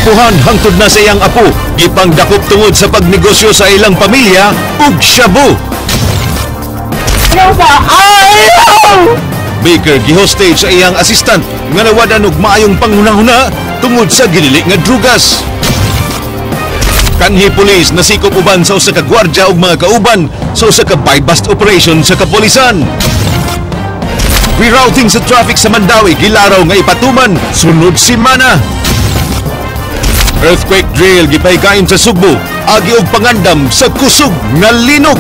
Apuhan hangtod na sa iyang apo, gipangdakop tungod sa pagnegosyo sa ilang pamilya ug shabu. Baker gihostage sa iyang assistant nga nawad-an og maayong panghunahuna tungod sa gilili nga drugas. Kanhi pulis nasikop uban sa usa ka gwardya ug mga kauban sa usa ka buy-bust operation sa kapolisan. Rerouting sa traffic sa Mandaue gilaraw nga ipatuman sunod semana. Earthquake drill gipahigayon sa Sugbo agi og pangandam sa kusog nga linog.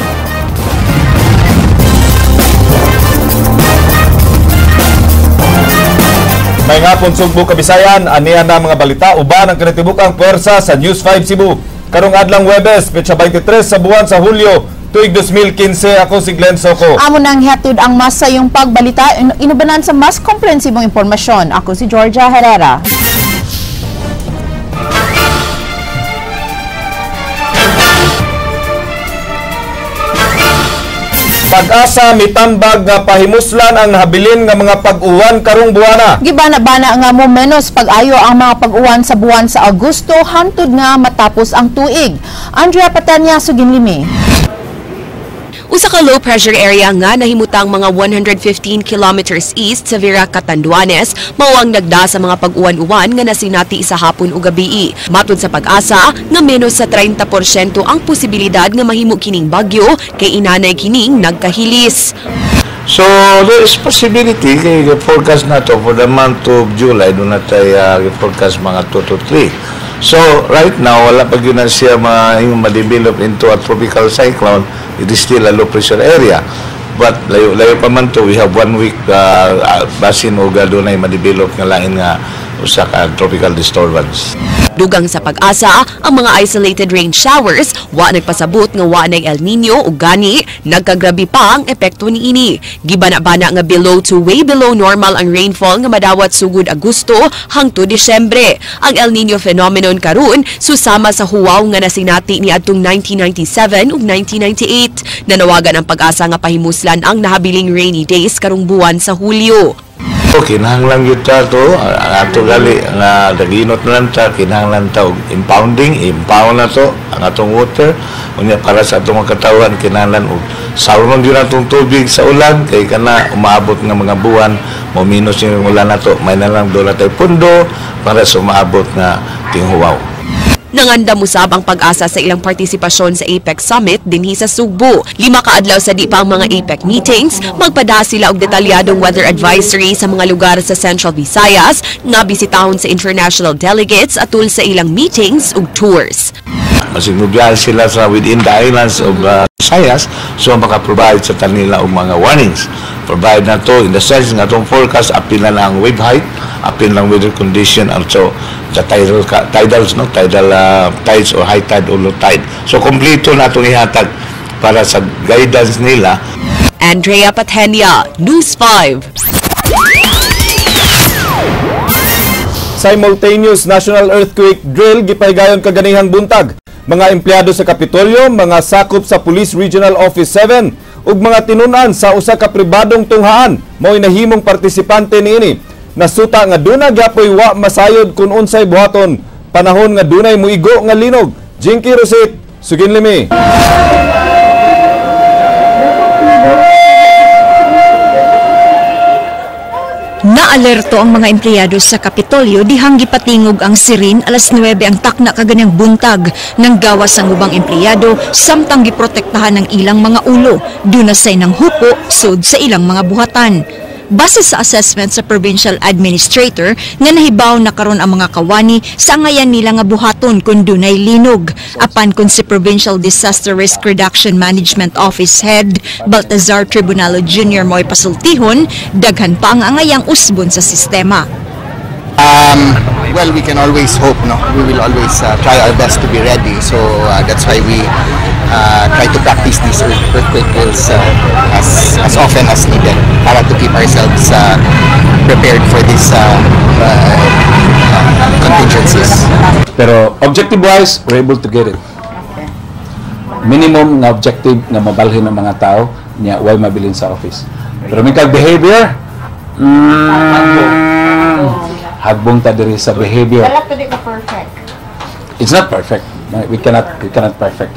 May ngapon Sugbo, Kabisayan, aniya na mga balita uban ang kinatibuk-ang puwersa sa News 5 Cebu. Karong adlang Huwebes, petsa 23 sa buwan sa Hulyo, tuig 2015, ako si Glenn Soco. Amo nang hihatod ang mas sayong pagbalita, inubanan sa mas komprehensibong impormasyon. Ako si Georgia Herrera. Pag-asa mitambag nga pahimuslan ang nahabilin nga mga pag-uwan karong buwana. Gibana-bana nga mo menos pag-ayo ang mga pag-uwan sa buwan sa Agosto hantod nga matapos ang tuig. Andrea Patanya, Suginlimi. Usa ka low pressure area nga nahimutang mga 115 kilometers east sa Virac, Catanduanes, mao ang nagda sa mga pag-uwan-uwan nga nasinati sa hapon ug gabii. Matud sa Pag-asa nga menos sa 30% ang posibilidad nga mahimo kining bagyo kay inanay kining nagkahilis. So there is possibility kay forecast na to for the month of July, do na tayo forecast mga 2 to 3. So right now wala pa gyud na siya ma-develop into a tropical cyclone. It is still a low pressure area. But layo-layo pa man to, we have 1 week basin og adunay ma-develop nga lain nga usa ka tropical disturbance. Dugang sa Pag-asa, ang mga isolated rain showers wa nagpasabot nga wa nay El Nino ug gani nagkagrabe pa ang epekto niini. Gibana-bana nga below to way below normal ang rainfall nga madawat sugod Agosto hangtod Disyembre. Ang El Nino phenomenon karon susama sa huwaw nga nasinati niadtong 1997 ug 1998. Nanawagan ang Pag-asa nga pahimuslan ang nahabiling rainy days karong buwan sa Hulyo. Kinahanglan gyud ta to, ang ato gali nga naginot na lang ta, kinahanglan ta og impounding, impound na to ang atong water. Unya para sa atong mga katawhan, kinahanglan og sauron gyud atong tubig sa ulan kay kana umaabot nga mga buwan, mo minus yung ulan nato, may na lang dola tay pundo para sa umaabot nga tinghuwaw. Nangandam usab ang Pag-asa sa ilang partisipasyon sa APEC Summit dinhi sa Sugbo. 5 ka adlaw sa di pa ang mga APEC meetings, magpada sila og detalyadong weather advisory sa mga lugar sa Central Visayas nga bisitahon sa international delegates atul sa ilang meetings ug tours. Masigmubiyahe sila sa within the islands of Visayas, so maka-provide sa kanila og mga warnings. Provide na to in the sense nga atong forecast apil na lang ang wave height, apil lang weather condition, also the tidal tidals, no, tidal tides or high tide or low tide. So kompleto na atong ihatag para sa guidance nila. Andrea Patenia, News 5. Simultaneous National Earthquake Drill gipahigayon kaganihang buntag. Mga empleyado sa Kapitolyo, mga sakop sa Police Regional Office 7 ug mga tinun-an sa usa ka pribadong tunghaan mao'y nahimong partisipante niini. Nasuta nga duna gyapoy wa masayod kun unsay buhaton panahon nga dunay muigo nga linog. Jinky Rosit, Suginlimi. Naalerto ang mga empleyado sa Kapitolyo dihang gipatingog ang sirin alas 9 ang takna kaganang buntag nang gawas ang ubang empleyado samtang giprotektahan ang ilang mga ulo dunasay ng hupo sud sa ilang mga buhatan. Base sa assessment sa provincial administrator nga nahibaw na karon ang mga kawani sa angayan nila nga buhaton kung dunay linog. Apan kun si Provincial Disaster Risk Reduction Management Office Head Baltazar Tribunalo Jr. mo'y pasultihon, daghan pa ang angayang usbon sa sistema. Well, we can always hope, no? We will always try our best to be ready. So that's why we try to practice these earthquake drills as often as needed para to keep ourselves prepared for these contingencies. Pero objective-wise, we're able to get it. Minimum na objective na mabalhin ng mga tao niya way mabilin sa office. Pero may kag behavior, hagbong ta diri sa behavior. Wala to di ka perfect. It's not perfect. We cannot perfect.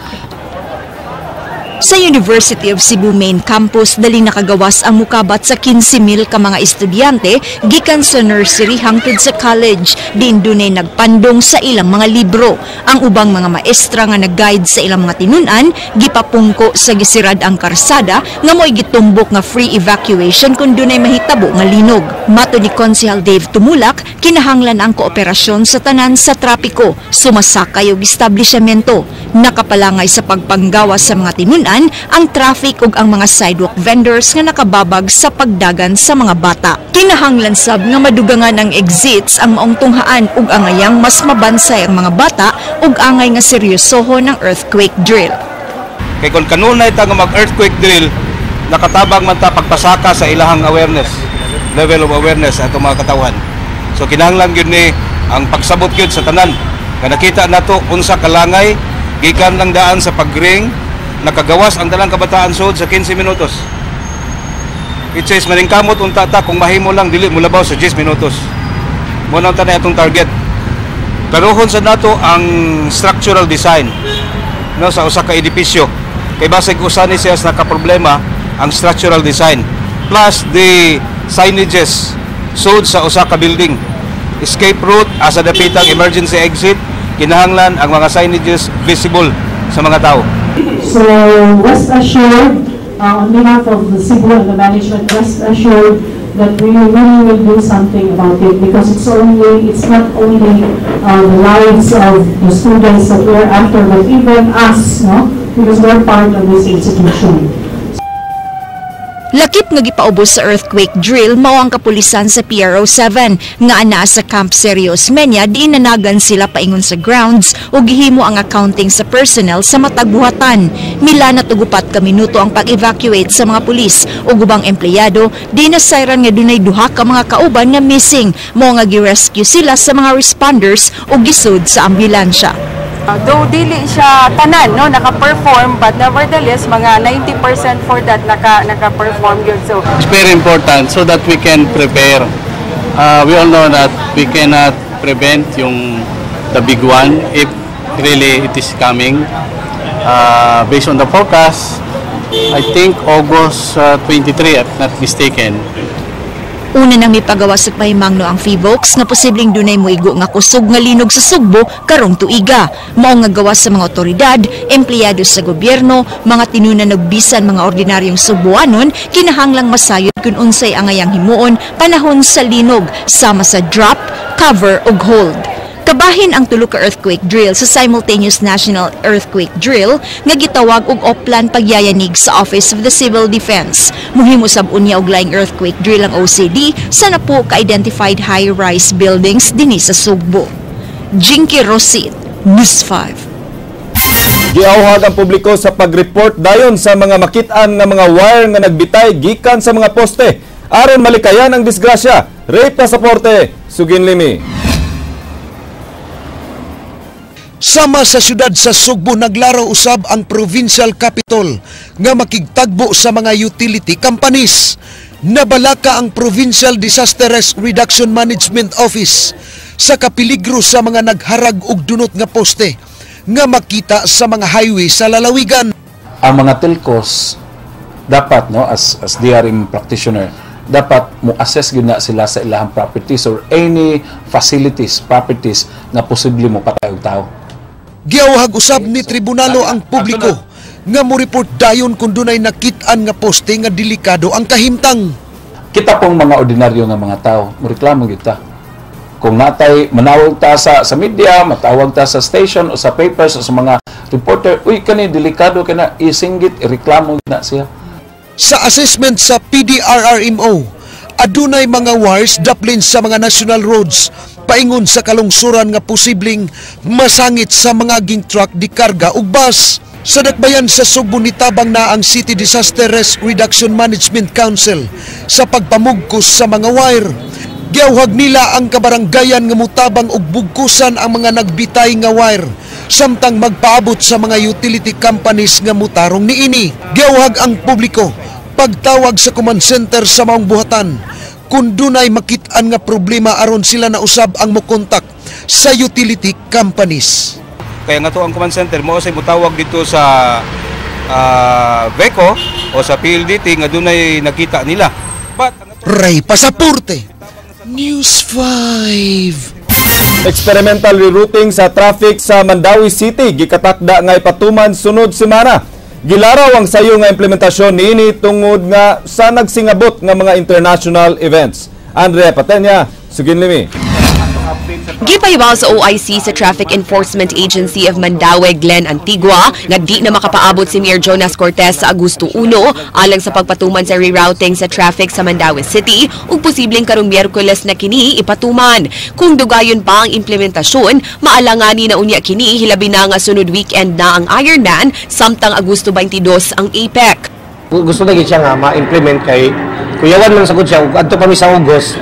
Sa University of Cebu main campus, dali nakagawas ang mukabat sa 15,000 ka mga estudyante gikan sa nursery hangtod sa college, diin dunay nagpandong sa ilang mga libro. Ang ubang mga maestra nga nag-guide sa ilang mga tinun-an gipapungko sa gisirad ang karsada nga mo'y gitumbok nga free evacuation kung dunay mahitabo nga linog. Matod ni Konsehal Dave Tumulak, kinahanglan ang kooperasyon sa tanan sa trapiko, sumasakay og establishmento. Nakapalangay sa pagpanggawas sa mga tinun-an ang traffic ug ang mga sidewalk vendors nga nakababag sa pagdagan sa mga bata. Kinahanglan sab nga madugangan ang exits ang maong tunghaan ug angayang mas mabansay ang mga bata ug angay nga seryosohon ang earthquake drill. Kay kung kanunay ta nga mag-earthquake drill, nakatabang man ta pagpasaka sa ilahang awareness, level of awareness ato mga katawhan. So kinahanglan gyud ni ang pagsabot gyud sa tanan. Nga nakita nato unsa kalangay gikan lang daan sa pagring, nakagawas ang dalang kabataan sud sa 15 minutos. It says maningkamot unta ta kung mahimo lang dili molabaw sa 10 minutos. Mo na ta atong target. Klarohon sa nato ang structural design, no, sa usa ka edipisyo. Kay basig usa ni siya sa nakaproblema ang structural design plus the signages sud sa usa ka building. Escape route, asa dapitang emergency exit, kinahanglan ang mga signages visible sa mga tao. So rest assured, on behalf of the Cebu and the management, rest assured that we really will do something about it because it's not only the lives of the students that we're after, but even us, no? Because we're part of this institution. Lakip nga gipaubos sa earthquake drill mao ang kapulisan sa PRO 7 nga anaa sa Camp Sergio Osmeña, diin nanagan sila paingon sa grounds ug gihimo ang accounting sa personnel sa matag buhatan. Milanat og 4 ka minuto ang pag-evacuate sa mga pulis ug ubang empleyado di nasayran nga dunay duha ka mga kauban nga missing, mao nga gi-rescue sila sa mga responders ug gisud sa ambulansya. Though dili siya tanan, no, naka-perform, but nevertheless mga 90% for that naka-perform yun. So It's very important so that we can prepare. We all know that we cannot prevent yung the big one if really it is coming. Based on the forecast, I think August 23, if not mistaken. Una nang mipagawas og pahimangno ang PHIVOLCS nga posibleng dunay moigo nga kusog nga linog sa Sugbo karong tuiga. Mao nga gawas sa mga otoridad, empleyado sa gobyerno, mga tinunan ug bisan mga ordinaryong Sugbuanon kinahanglang masayod kung unsay angayang himuon panahon sa linog sama sa drop, cover ug hold. Kabahin ang tulo ka earthquake drill sa simultaneous national earthquake drill nga gitawag og Oplan Pagyayanig sa Office of the Civil Defense. Muhimo sab unya og laing earthquake drill ang OCD sa napo ka identified high-rise buildings dinhi sa Sugbo. Jinky Rosit, News 5. Giawhag ang publiko sa pag-report dayon sa mga makit-an nga mga wire nga nagbitay gikan sa mga poste aron malikayan ang disgrasya. Ray Pasaporte, Sugin Limi. Sama sa syudad sa Sugbo, naglaraw usab ang provincial capital nga makigtagbo sa mga utility companies. Nabalaka ang Provincial Disaster Risk Reduction Management Office sa kapiligro sa mga nagharag og dunot nga poste nga makita sa mga highway sa lalawigan. Ang mga telcos dapat, no, as DRM practitioner, dapat mo assess gyud na sila sa ilahang properties or any facilities, properties nga posible mo patay og tao. Giawhag usab ni Tribunalo ang publiko nga mo report dayon kung dunay nakit-an nga poste nga delikado ang kahimtang. Kita pong mga ordinaryo nga mga tao, mo reklamo gyud ta. Kung natay manawag ta sa media, matawag ta sa station o sa papers o sa mga reporter, "Uy, kani delikado kana," isinggit, ireklamo na siya. Sa assessment sa PDRRMO, adunay mga wires daplin sa mga national roads paingon sa kalungsuran nga posibleng masangit sa mga ging truck di karga ug bus. Sa dakbayan sa Sugbo, nitabang na ang City Disaster Risk Reduction Management Council sa pagpamugkos sa mga wire. Giawhag nila ang kabaranggayan nga mutabang og bugkusan ang mga nagbitay nga wire samtang magpaabot sa mga utility companies nga mutarong niini. Giawhag ang publiko pagtawag sa command center sa maong buhatan kung dunay makit-an nga problema aron sila na usab ang mokontak sa utility companies. Kaya nga to ang command center mo say mutawag dito sa VECO o sa PLDT nga dunay nakita nila. But Ray Pasaporte, News 5. Experimental rerouting sa traffic sa Mandaue City gikatakda nga ipatuman sunod semana. Gilaraw ang sayo nga implementasyon niini tungod nga sa nagsingabot nga mga international events. Andrea Patenya, Suginlimi. Gipahibaw sa OIC sa Traffic Enforcement Agency of Mandaue, Glenn Antigua, nga di na makapaabot si Mayor Jonas Cortez sa Agosto 1 alang sa pagpatuman sa rerouting sa traffic sa Mandaue City ug posibleng karong Miyerkules na kini ipatuman. Kung dugayon pa ang implementasyon, maalangani na unya kini hilabi na nga sunod weekend na ang Ironman samtang Agosto 22 ang APEC. Gusto na gid siya nga ma-implement kay kuyawan man sagud siya ug adto pa mi sa August,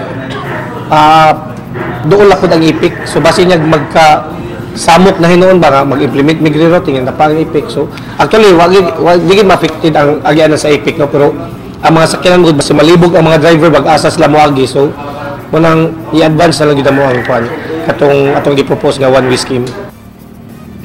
doon lakod ang APEC. So basi niya magka samok na hinuon ba nga mag-implement mig rerouting na pa ang APEC. So actually wag di gid ma-affected ang agian sa APEC, no, pero ang mga sakyanan mo basi malibog ang mga driver bag-asa sila moagi. So munang i-advance na lang gyud mo ang kuan katong atong gi-propose nga one way scheme.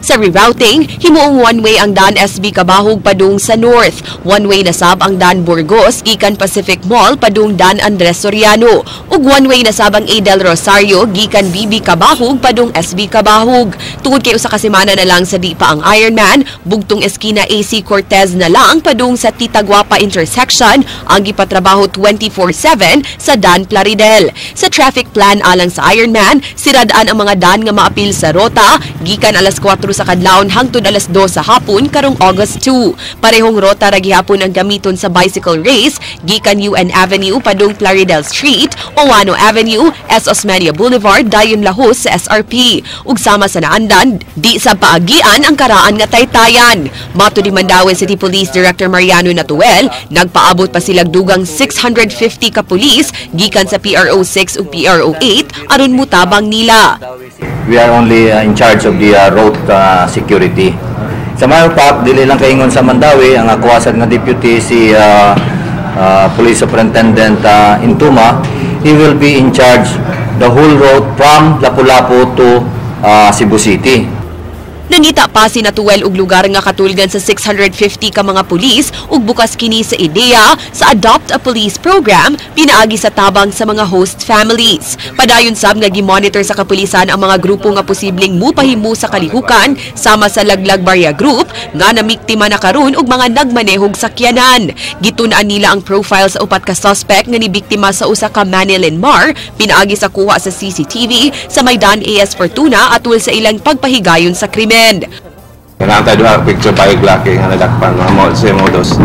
Sa rerouting, himuong one-way ang Dan SB Cabahug padung sa North. One-way na sab ang Dan Burgos gikan Pacific Mall padung Dan Andres Soriano. Ug one-way na sab ang A del Rosario gikan BB Cabahug padung SB Cabahug. Tungod kay usa ka semana na lang sa di pa ang Ironman, bugtong eskina AC Cortez na lang padung sa Tita Guapa intersection ang gipatrabaho 24/7 sa Dan Plaridel. Sa traffic plan alang sa Ironman, siradaan ang mga dan nga maapil sa rota gikan alas 4 sa kadlawon hangtod alas 2 sa hapon karong August 2. Parehong rota ra gihapon ang gamiton sa bicycle race gikan UN Avenue padung Plaridel Street, Owano Avenue, S. Osmeña Boulevard dayon lahos sa SRP. Ug sama sa naandan, di sa paagian ang karaan nga taytayan. Matud ni Mandaue City Police Director Mariano Natuel, nagpaabot pa sila dugang 650 ka pulis gikan sa PRO 6 ug PRO 8 aron mutabang nila. We are only in charge of the road security. Sa matter of fact, dili lang kaingon sa Mandaue, ang akuasad nga deputy si Police Superintendent Intuma, he will be in charge the whole road from Lapu-Lapu to Cebu City. Nangita pa si Natuel og lugar nga katulgan sa 650 ka mga pulis ug bukas kini sa ideya sa Adopt a Police Program pinaagi sa tabang sa mga host families. Padayon sab nga gi-monitor sa kapulisan ang mga grupo nga posibleng mupahimo sa kalihukan sama sa Laglag Barya Group nga namiktima na karon og mga nagmanehog sakyanan. Gitun-an nila ang profile sa upat ka suspect nga nibiktima sa usa ka Manilyn Mar pinaagi sa kuha sa CCTV sa Maidan AS Fortuna atul sa ilang pagpahigayon sa krimen. Kailangan tayo duha picture pa laki nga nadakpan mga mo sa modus.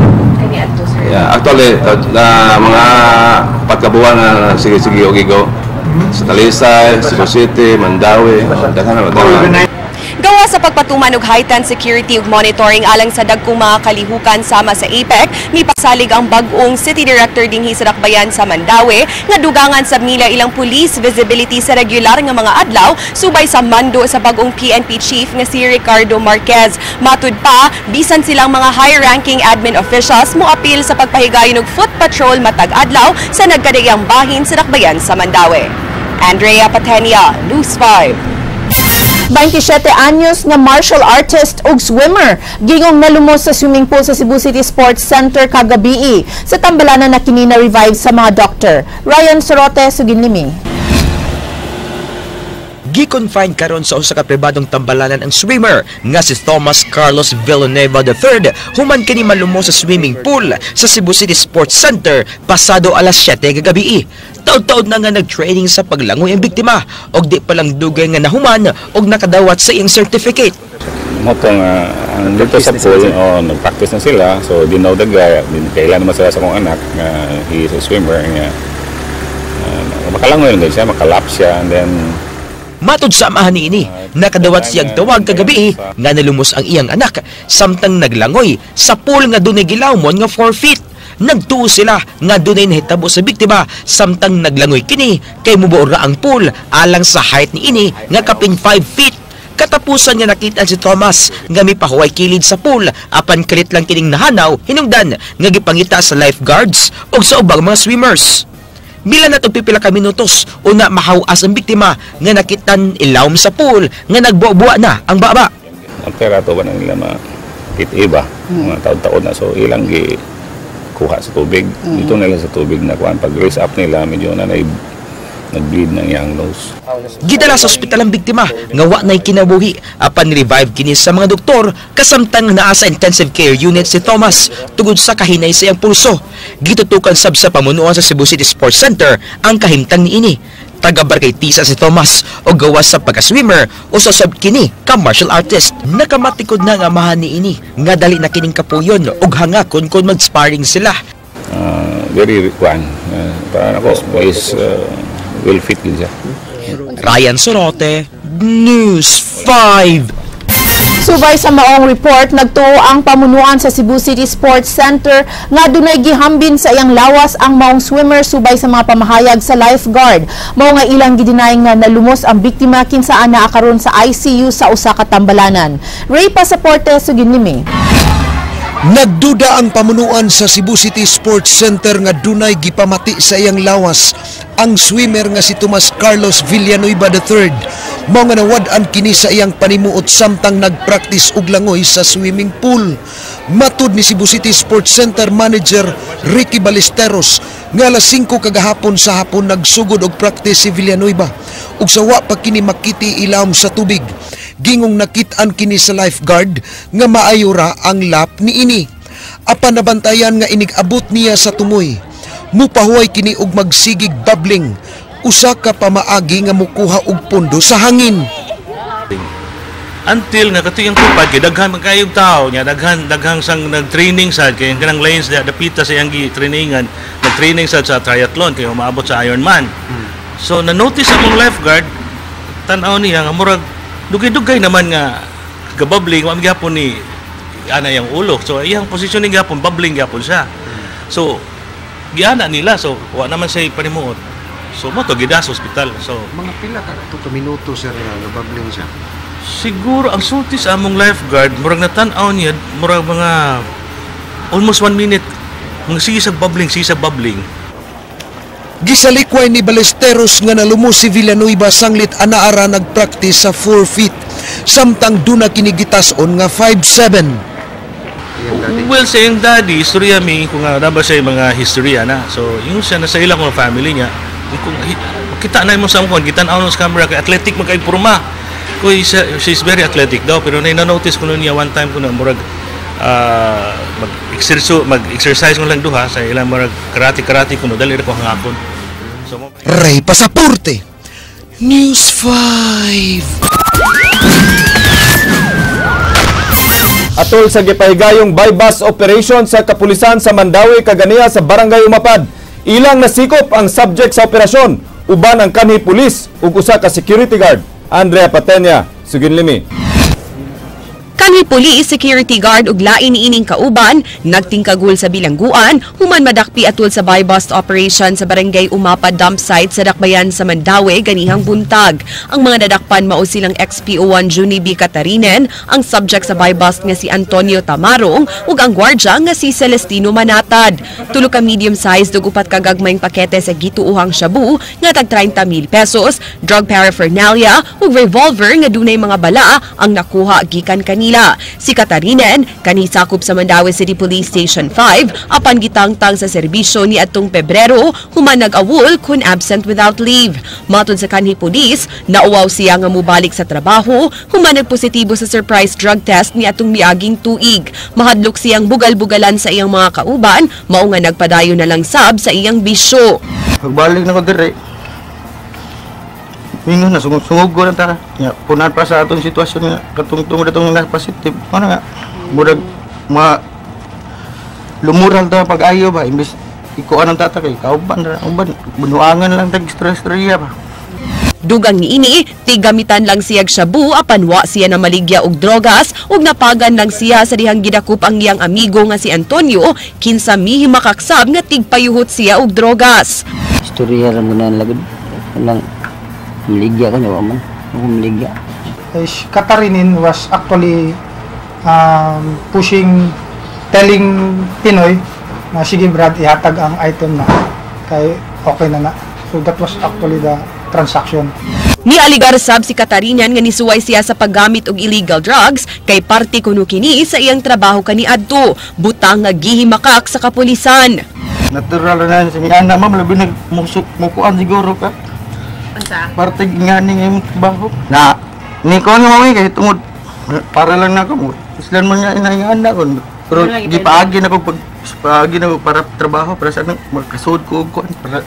Yeah, actually mga patkabuan na sige-sige og igo sa Talisay, Cebu City, Mandaue, daghan na daghan. Gawa sa pagpatuman og heightened security ug monitoring alang sa dagkong mga kalihukan sama sa APEC, mipasalig ang bag-ong City Director dinhi sa Dakbayan sa Mandaue nga dugangan sa nila ilang police visibility sa regular nga mga adlaw subay sa mando sa bag-ong PNP Chief nga si Ricardo Marquez. Matud pa, bisan silang mga high-ranking admin officials moapil sa pagpahigayon og foot patrol matag adlaw sa nagkadaiyang bahin sa Dakbayan sa Mandaue. Andrea Patenia, News 5. 27 anyos nga martial artist ug swimmer gingong nalumos sa swimming pool sa Cebu City Sports Center kagabii. Sa tambalanan na kini na revive sa mga doktor. Ryan Sorote, Suginlimi. Gi-confine karon sa usa ka pribadong tambalanan ang swimmer nga si Thomas Carlos Villanueva III human kini malumos sa swimming pool sa Cebu City Sports Center pasado alas 7 kagabi. Taud-taud na nga nag-training sa paglangoy ang biktima og di pa lang dugay nga nahuman og nakadawat sa iyang certificate. Mo tong dito sa pool, oh, nag-practice na sila, so they know the guy, kailan naman sila sa akong anak nga he is a swimmer nga makalangoy lang siya, makalap siya, and then Matod sa amahan niini, nakadawat siyang tawag kagabi nga nalumos ang iyang anak samtang naglangoy sa pool nga dunay gilawmon nga 4 feet. Nagtuo sila nga dunay nahitabo sa biktima samtang naglangoy kini kay mubuo ra ang pool alang sa height niini nga kapin 5 feet. Katapusan nga nakita si Thomas nga mipahuway kilid sa pool apan kalit lang kining nahanaw hinungdan nga gipangita sa lifeguards ug sa ubang mga swimmers. Mila na pipila ka minutos una mahawas ang biktima nga nakitan ilawom sa pool nga nagbuwa-buwa na ang baba. Ang pera to ba nang nila makit iba, mga taon-taon na. So ilang gi kuha sa tubig. Dito nila sa tubig na kuan. Pag raise up nila, medyo na nag-bleed ng iyang nose. Gidala sa ospital ang biktima nga wa nay kinabuhi apan revive kini sa mga doktor kasamtang naa sa intensive care unit si Thomas tungod sa kahinay sa iyang pulso. Gitutukan sab sa pamunuan sa Cebu City Sports Center ang kahimtang niini. Taga Barkay Tisa si Thomas o gawas sa pagka-swimmer o sa sab kini ka martial artist. Nakamatikod na ang amahan niini nga dali na kining kapuyon ug hangakon kon mag-sparring sila. Very kuan, para nako is well fit din siya. Ryan Sorote, News 5. Subay sa maong report, nagtuo ang pamunuan sa Cebu City Sports Center nga dunay gihambin sa iyang lawas ang maong swimmer subay sa mga pamahayag sa lifeguard. Mao nga ilang gideny nga nalumos ang biktima kinsaan naa karon sa ICU sa usa ka tambalanan. Ray Pasaporte, suginlimi. Nagduda ang pamunuan sa Cebu City Sports Center nga dunay gipamati sa iyang lawas ang swimmer nga si Tomas Carlos Villanueva III. Mao nga nawad-an kini sa iyang panimuot samtang nagpraktis og langoy sa swimming pool. Matud ni Cebu City Sports Center Manager Ricky Ballesteros nga alas 5 kagahapon sa hapon nagsugod og practice si Villanueva ug sa wa pa kini makiti ilawom sa tubig. Gingong nakit-an kini sa lifeguard nga maayo ra ang lap niini. Apan nabantayan nga inig-abot niya sa tumoy. Mupahuway kini og magsigig bubbling, usa ka pamaagi nga mukuha og pundo sa hangin. Until nga katuyang tupad kay daghan man kayog tao nya, daghan daghang sang nag-training sad kay kanang lanes da dapita sa iyang gi-trainingan, nag-training sad sa triathlon kay umaabot sa Ironman. So na-notice akong lifeguard, tan-aw niya nga murag dugay-dugay naman nga gabubbling, wa man gyapon ni ana yang ulo. So iyang positioning gyapon bubbling gyapon siya. So giana nila, so wa naman siya panimuot. So mo to gida sa ospital. So mga pila ka to minuto sir nga bubbling siya? Siguro ang sulti sa among lifeguard, murag natan-aw niya murag mga almost 1 minute mga sige sa bubbling, sige sa bubbling. Gisalikway ni Ballesteros nga nalumos si Villanueva sanglit anaara nagpraktis sa 4 feet samtang duna kini gitas-on nga 5'7". Well, sa iyang daddy, istorya mi kung nga ba siya mga history ana. So yung siya nasa ilang kung family niya, kung kita na mo sa among gitan-aw sa camera kay athletic man kay porma. Kuy she's very athletic daw, pero na-notice ko niya one time ko na murag mag-exercise ko lang duha sa ilang murag karate-karate kuno dali ra ko hangakon. So Ray Pasaporte, News 5. Atol sa gipahigayong buy-bust operation sa kapulisan sa Mandaue kaganiha sa Barangay Umapad, ilang nasikop ang subject sa operasyon uban ang kanhi pulis ug usa ka security guard. Andrea Patenya, suginlimi. Kanhi police, security guard ug lain niining kauban nagtingkagul sa bilangguan human madakpi atol sa buy-bust operation sa Barangay Umapad dump site sa Dakbayan sa Mandaue ganihang buntag. Ang mga nadakpan mao silang XPO1 Juni B. Catarinen, ang subject sa buy-bust nga si Antonio Tamarong ug ang gwardya nga si Celestino Manatad. Tulo ka medium sized ug upat ka gagmayng pakete sa gituohang shabu nga tag 30,000 pesos, drug paraphernalia ug revolver nga dunay mga bala ang nakuha gikan kanila. Si Catarinen, kanhi sakop sa Mandaue City Police Station 5, apan gitangtang sa serbisyo ni atong Pebrero, human nag-awol kun absent without leave. Matod sa kanhi police, nauwaw siya nga mubalik sa trabaho, human nagpositibo sa surprise drug test ni atong miaging tuig. Mahadlok siyang bugal-bugalan sa iyang mga kauban, mao nga nagpadayon na lang sab sa iyang bisyo. Pagbalik na ko dire, mingon na, sungog ko na ta. Ya, punan pa sa atong sitwasyon nga, katungtong datong nga positive. Ano nga, murag, mga lumural ta pag-ayo ba, imbis ikuan ang tata kay kauban, uban, bunuangan lang tag stress-stress ba. Dugang niini, tigamitan lang siyag shabu apan wa siya na maligya og drogas ug napagan lang siya sa dihang gidakop ang iyang amigo nga si Antonio kinsa mihi makaksab nga tigpayuhot siya og drogas. Istorya ra mo na lagod lang maligya ko niya man, ako maligya. Katarinin was actually pushing, telling Pinoy na sige Brad, ihatag ang item na kay okay na na. So that was actually the transaction. Ni aligar sab si Katarinian nga nisuway siya sa paggamit og illegal drugs kay parte kuno kini sa iyang trabaho kaniadto, butang nga gihimakak sa kapulisan. Natural na sa nga na ma'am, labi nagmusok mukuan siguro ka. Parte nga ni ngayong trabaho. Na ni ko nga mami kay tungod para lang nako mo. Islan man nga ina nga anak ko. Pero gipaagi na ko pag paagi na ko para trabaho para sa nang makasud ko og kuan para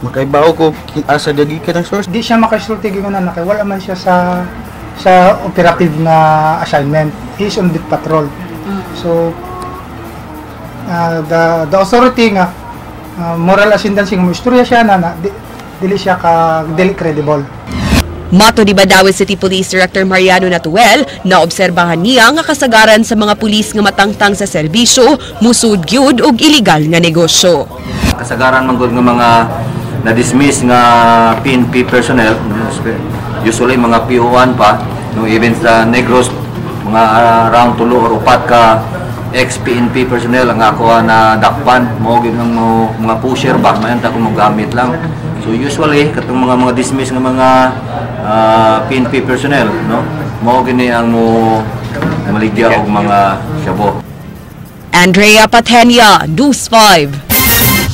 makaibaw ko asa dagi ka ng source. Di siya makasulti gyud na kay wala man siya sa operative na assignment. He is on beat patrol. So the authority nga moral ascendancy nga moistorya siya na dili siya ka dili credible. Mato ni Banawe City Police Director Mariano Natuel, naobserbahan niya nga kasagaran sa mga pulis nga matangtang sa serbisyo, musud gyud og illegal nga negosyo. Kasagaran man gud nga mga na-dismiss nga PNP personnel, usually mga PO1 pa, no, even sa Negros, mga around 3 or 4 ka ex-PNP personnel ang ako na dakpan, mao gyud ang mga pusher ba, mayan ta kung mogamit lang. So usually katong mga dismiss nga mga PNP personnel, no, mao gyud ni ang mo maligya og mga shabu. Andrea Patenia, News 5.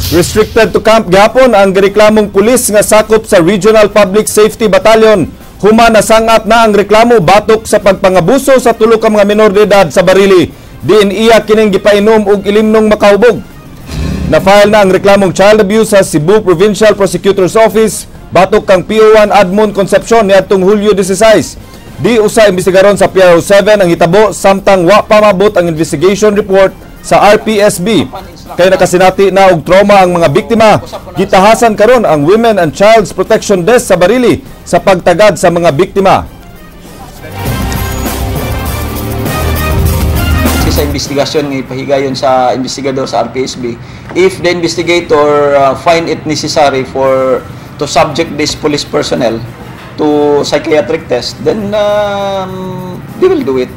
Restricted to camp gihapon ang gireklamong pulis nga sakop sa Regional Public Safety Battalion. Human nasangap na ang reklamo batok sa pagpangabuso sa tulo ka mga menor de edad sa Barili. Diin iya kining gipainom og ilimnong makahubog. Na-file na ang reklamong child abuse sa Cebu Provincial Prosecutor's Office batok kang PO1 Admon Concepcion niadtong Hulyo 16. Di usa imbestigaron sa PRO7 ang hitabo samtang wa pa mabot ang investigation report sa RPSB. Kay nakasinati na og trauma ang mga biktima, gitahasan karon ang Women and Child's Protection Desk sa Barili sa pagtagad sa mga biktima. Sa investigasyon nga ipahigayon sa investigador sa RPSB, if the investigator find it necessary for to subject this police personnel to psychiatric test, then they will do it.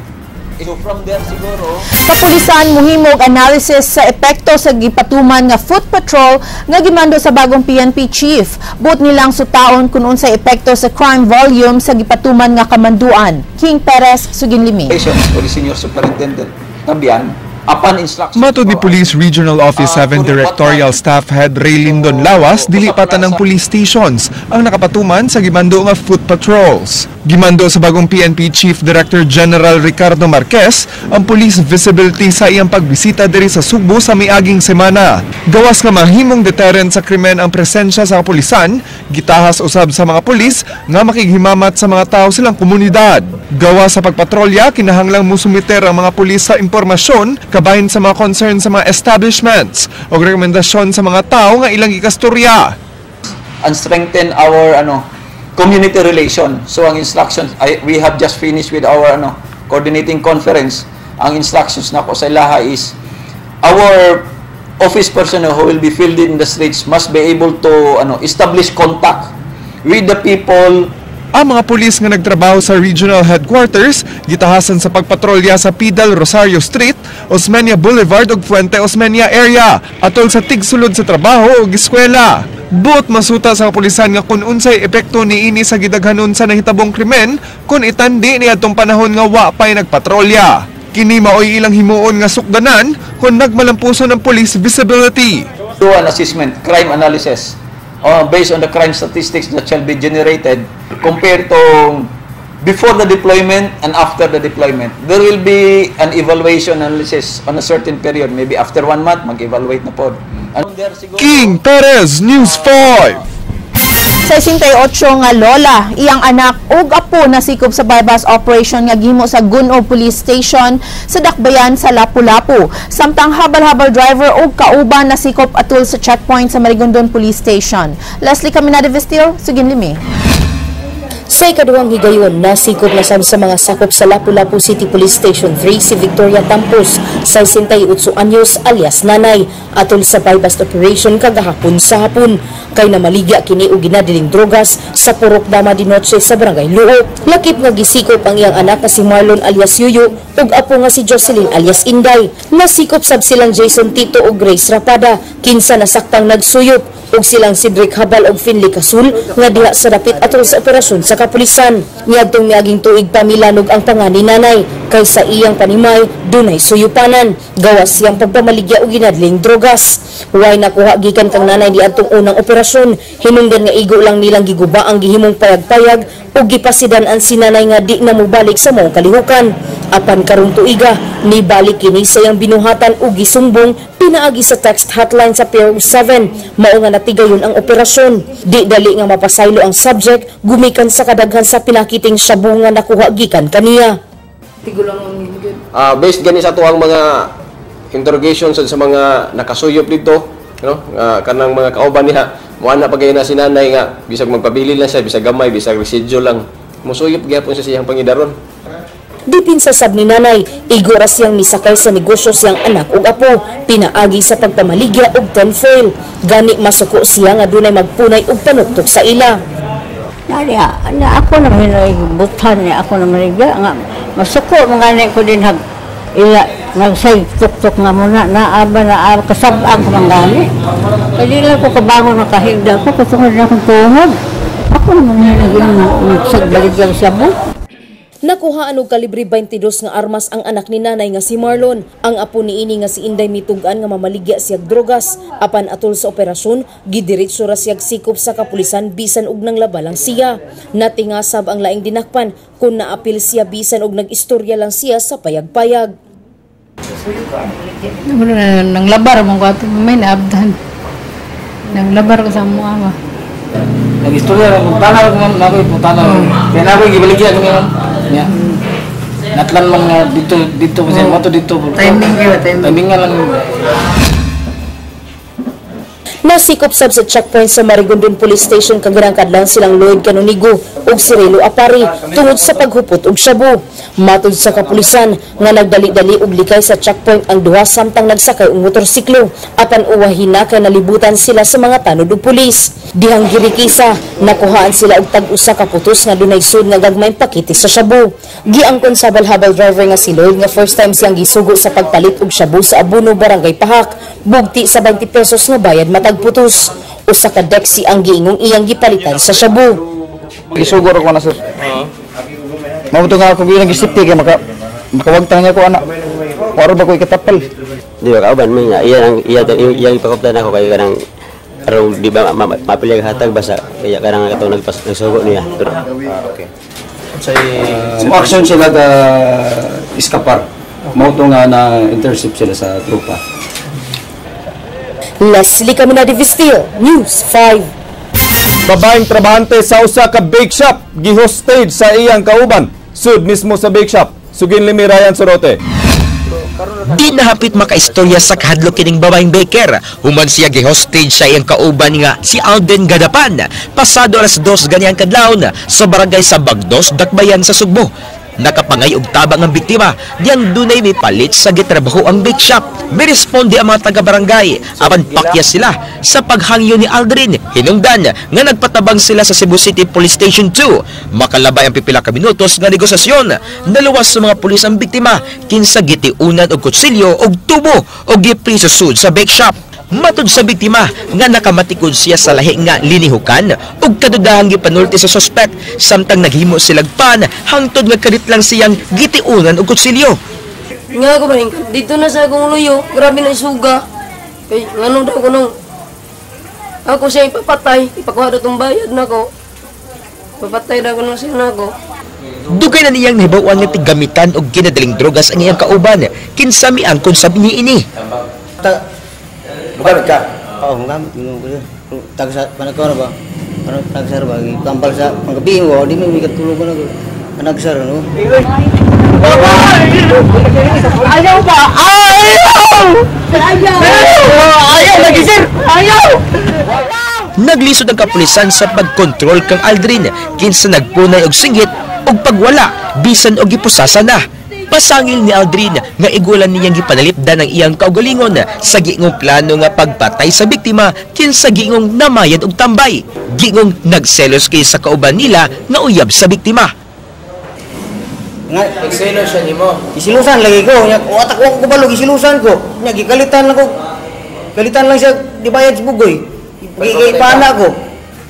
So from there siguro, Kapulisan muhimog analysis sa epekto sa gipatuman nga foot patrol nga gimando sa bagong PNP chief. Buot nilang sutaon kung unsay epekto sa crime volume sa gipatuman nga kamanduan. King Perez, Suginlimi. For the senior superintendent Tabian, upon instruction. Matod ni Police Regional Office 7 Directorial Staff Head Ray Lindon Lawas, dili pa tanang police stations ang nakapatuman sa gimando nga foot patrols. Gimando sa bagong PNP Chief Director General Ricardo Marquez ang police visibility sa iyang pagbisita diri sa Sugbo sa miaging semana. Gawas nga mahimong deterrent sa krimen ang presensya sa kapulisan, gitahas usab sa mga pulis nga makighimamat sa mga tao silang komunidad. Gawas sa pagpatrolya, kinahanglang musumiter ang mga pulis sa impormasyon kabahin sa mga concern sa mga establishments o rekomendasyon sa mga tao nga ilang gikasturya. And strengthen our community relation. So ang instructions, we have just finished with our coordinating conference. Ang instructions nako sa ilaha is our office personnel who will be fielded in the streets must be able to establish contact with the people. Ang mga pulis nga nagtrabaho sa regional headquarters gitahasan sa pagpatrolya sa Pidal Rosario Street, Osmeña Boulevard ug Fuente Osmeña area atol sa tigsulod sa trabaho ug eskwela. Buot masuta sa kapulisan nga kun unsay epekto niini sa gidaghanon sa nahitabong krimen kun itandi niadtong panahon nga wa pay nagpatrolya. Kini maoy ilang himuon nga sukdanan kun nagmalampuson ang police visibility. Do an assessment, crime analysis, based on the crime statistics that shall be generated compared to before the deployment and after the deployment. There will be an evaluation analysis on a certain period. Maybe after 1 month, mag-evaluate na po. King Perez, News 5. 68 nga lola, iyang anak ug apo nasikop sa bypass operation nga gihimo sa Gun-ob Police Station sa Dakbayan sa Lapu-Lapu. Samtang habal-habal driver ug kauban nasikop atul sa checkpoint sa Marigondon Police Station. Leslie Caminada Vestil, Suginlimi. Sa ikaduhang higayon, nasikop na sab sa mga sakop sa Lapu-Lapu City Police Station 3 si Victoria Tampos, 68 anyos alias Nanay, atol sa bypass operation kagahapon sa hapon. Kay namaligya kini og ginadiling drogas sa Purok Dama de Noche sa Barangay Luo. Lakip nga gisikop ang iyang anak nga si Marlon alias Yuyo ug apo nga si Jocelyn alias Inday. Nasikop sab silang Jason Tito ug Grace Rapada, kinsa nasaktang nagsuyop. ug silang Cedric Habal ug Finley Casul nga diha sa dapit atol sa operasyon sa kapulisan. Niadtong miaging tuig pa milanog ang panga ni nanay kay sa iyang panimay dunay suyupanan gawas siyang pagpamaligya og ginadling drogas. Way nakuha gikan kang nanay niadtong unang operasyon, hinungdan nga igo lang nilang giguba ang gihimong payag-payag ug gipasidan-an si nanay nga di na mobalik sa maong kalihukan. Apan karong tuiga, nibalik kini sa iyang binuhatan ug gisumbong pinaagi sa text hotline sa Pier 7. Mao nga natigayon ang operasyon. Di dali nga mapasaylo ang subject gumikan sa kadaghan sa pinakiting shabu nga nakuha gikan kaniya. Based gani sa tuang mga interrogation sa mga nakasuyop dito, no? Kanang mga kauban niya, muana pa gayud na si nanay nga bisag magpabili lang siya, bisag gamay, bisag residual lang, musuyop gyapon siya siyang pangidaron. Dipin sa sab ni nanay, igo ra siyang misakay sa negosyo siyang anak ug apo, pinaagi sa pagpamaligya og tinfoil. Gani masuko siya nga dunay magpunay og panuktok sa ila. Nariya, na ako naman butan niya, ako naman nga masuko mga gani ko din hag ila nagsay tuktok nga muna naaba na kasab-ang ko mga gani. Kaya di lang ko kabangon na kahigda ko, katungod na akong tuhod. Ako naman nagsagbalik siya mo. Nakuhaan og kalibre 22 nga armas ang anak ni nanay nga si Marlon. Ang apo niini nga si Inday mitug-an nga mamaligya siyag drogas. Apan atol sa operasyon, gidiretso ra siyag sikop sa kapulisan bisan og nanglaba lang siya. Natingasab ang laing dinakpan kung naapil siya bisan og nag-istorya lang siya sa payag-payag. Nanglabar mo ko ato may naabdan. Nanglabar ko sa mga ama. Nag-istorya ra tanaw ko ma'am, nakoy tanaw. Kaya nakoy gibaligya ko ma'am. Nya. Natlan man nga dito dito kasi mo to dito. Timing kayo, timing. Timing nga lang. Nasikop sab sa checkpoint sa Marigondon Police Station kagarang kadlawon silang Lloyd Canonigo ug Cirilo Apari tungod sa paghupot og shabu. Matud sa kapulisan nga nagdali-dali og likay sa checkpoint ang duha samtang nagsakay og motorsiklo apan uwahin na kay nalibutan sila sa mga tanod og pulis. Dihang girikisa, nakuhaan sila og tag-usa ka putos nga dunay sud nga gagmayng pakete sa shabu. Giangkon sa habal driver nga si Lloyd nga first time siyang gisugo sa pagpalit og shabu sa Abuno, Barangay Pahak, bugti sa 20 pesos nga bayad matag putos. Usa ka deksi ang giingong iyang gipalitan sa shabu. Gisugo ra ko na sir. Mao to nga ako ginag-safety kay makawagtang niya ko ana. Waro ba ko ikatapal? Di ba kauban man nga iya ang iya iyang ipakuptan ako kay kanang aron di ba mapili ang hatag basta kaya kanang katong nagsugo niya. Pero okay. Action sila ga iskapar. Mao to nga na intercept sila sa tropa. Leslie Caminade Vistil, News 5. Babaeng trabahante sa usa ka bake shop gihostage sa iyang kauban. Sud mismo sa bake shop. Sugin limi Ryan Sorote. Di nahapit makaistorya sa kahadlok kining babaeng baker. Human siya gihostage sa iyang kauban nga si Alden Gadapan. Pasado alas 2 ganyan kadlawon sa barangay sa Bagdos, Dakbayan sa Sugbo. Nakapangay og tabang ang biktima diyang dunay mipalit sa gitrabaho ang bake shop. Miresponde ang mga taga-barangay apan pakya sila sa paghangyo ni Aldrin. Hinungdan nga nagpatabang sila sa Cebu City Police Station 2. Makalabay ang pipila ka minutos nga negosasyon. Naluwas sa mga pulis ang biktima kinsa gitiunan og kutsilyo og tubo og gipriso sud sa bake shop. Matud sa biktima nga nakamatikod siya sa lahi nga linihukan ug kadudahang gipanulti sa suspect samtang naghimo silag pan hangtod nga kalit lang siyang gitiunan og kutsilyo. Nga ko ba dito na sa akong luyo, grabe na isuga. Kay ngano daw ko nung ako siya ipapatay, ipakuha daw tong bayad nako. Papatay daw ko nung siya nako. Dugay na niyang nahibaw-an nga tiggamitan og ginadaling drogas ang iyang kauban kinsa miangkon sab niini. Mugamit ka? Oo, mugamit. Tagsa, panagkawa na ba? Tagsa ba? Tampal sa panggabi mo, di mo may katulog na. Panagsar, no? Ayaw ba? Ayaw! Ayaw! Ayaw lagi, sir! Ayaw! Naglisod ang kapulisan sa pagkontrol kang Aldrin kinsa nagpunay og singgit og pagwala bisan og gipusasa na. Pasangil ni Aldrin nga igulan niyang gipanalipdan ang iyang kaugalingon sa giingong plano nga pagpatay sa biktima kinsa giingong namayad og tambay. Giingong nagselos kay sa kauban nila nga uyab sa biktima. Nagselos siya nimo. Isilusan lagi ko. Watak ko kabalo gisilusan ko. Nya gikalitan lang ko. Kalitan lang siya di bayad sa bugoy. Kay pana ko.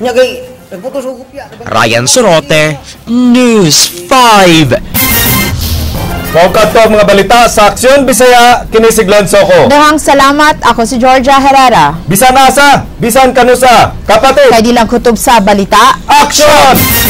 Nya kay nagputos og kopya. Ryan Sorote, News 5. Mao kadto ang mga balita sa Aksyon Bisaya, kini si Glenn Soco. Dahang salamat. Ako si Georgia Herrera. Bisan asa, bisan kanusa, kapatid. Kay di lang kutob sa balita. Action!